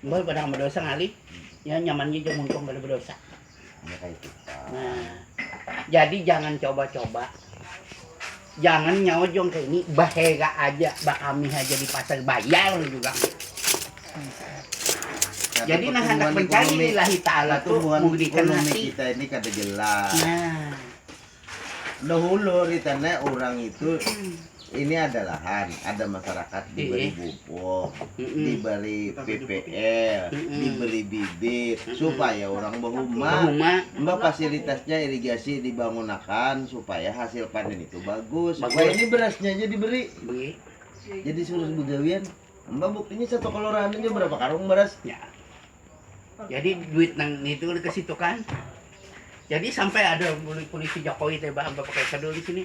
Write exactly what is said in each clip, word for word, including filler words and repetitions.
Mbah pada nggak berdosa ngalih. Ya nyamannya jong untung pada berdosa. Ya kayak itu. Nah, jadi jangan coba-coba. Jangan nyawa jong kayak ini, bahera aja, bakamih aja di pasar, bayar juga. Jadi nah, hendak mencari lillahi ta'ala tuh, memberikan hati. Kita ini kada jelas. Nah, dahulu ritane orang itu ini ada lahan, ada masyarakat diberi pupuk, diberi P P L, diberi bibit supaya orang berumah. Mbak, fasilitasnya irigasi dibangunakan supaya hasil panen itu bagus. Supaya ini berasnya aja diberi. Jadi suruh begawian. Mbak, buktinya satu kelurahan aja berapa karung beras? Ya. Jadi duit nang itu ke situ kan. Jadi sampai ada polisi Jokowi teh, bah, pakai kedul di sini.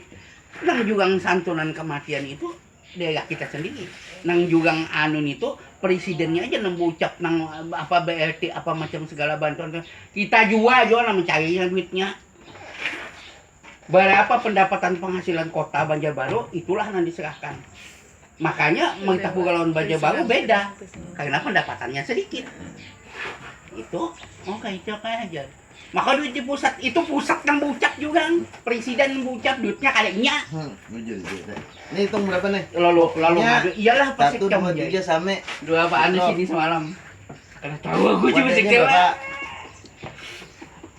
Nang jugang santunan kematian itu daerah kita sendiri. Nang jugang anu itu presidennya aja nang ucap nang apa, B R T apa macam segala bantuan. Kita jua jua nang mencarinya duitnya. Berapa pendapatan penghasilan kota Banjarbaru, itulah nang diserahkan. Makanya Mengitah Buga lawan Banjarbaru beda karena pendapatannya sedikit. Itu, oh, kayak itu kayak aja. Maka duit di pusat itu, pusat nang bucap juga, presiden bucap, duitnya kadanya. Hmm, jujur jujur. Ini hitung berapa nih? Lalu lalu ngadu, iyalah, pasti Satu, dua, tiga, same. Dua apaan di sini semalam? Karena tahu aku cuma Wadahnya sekilas. Bapak.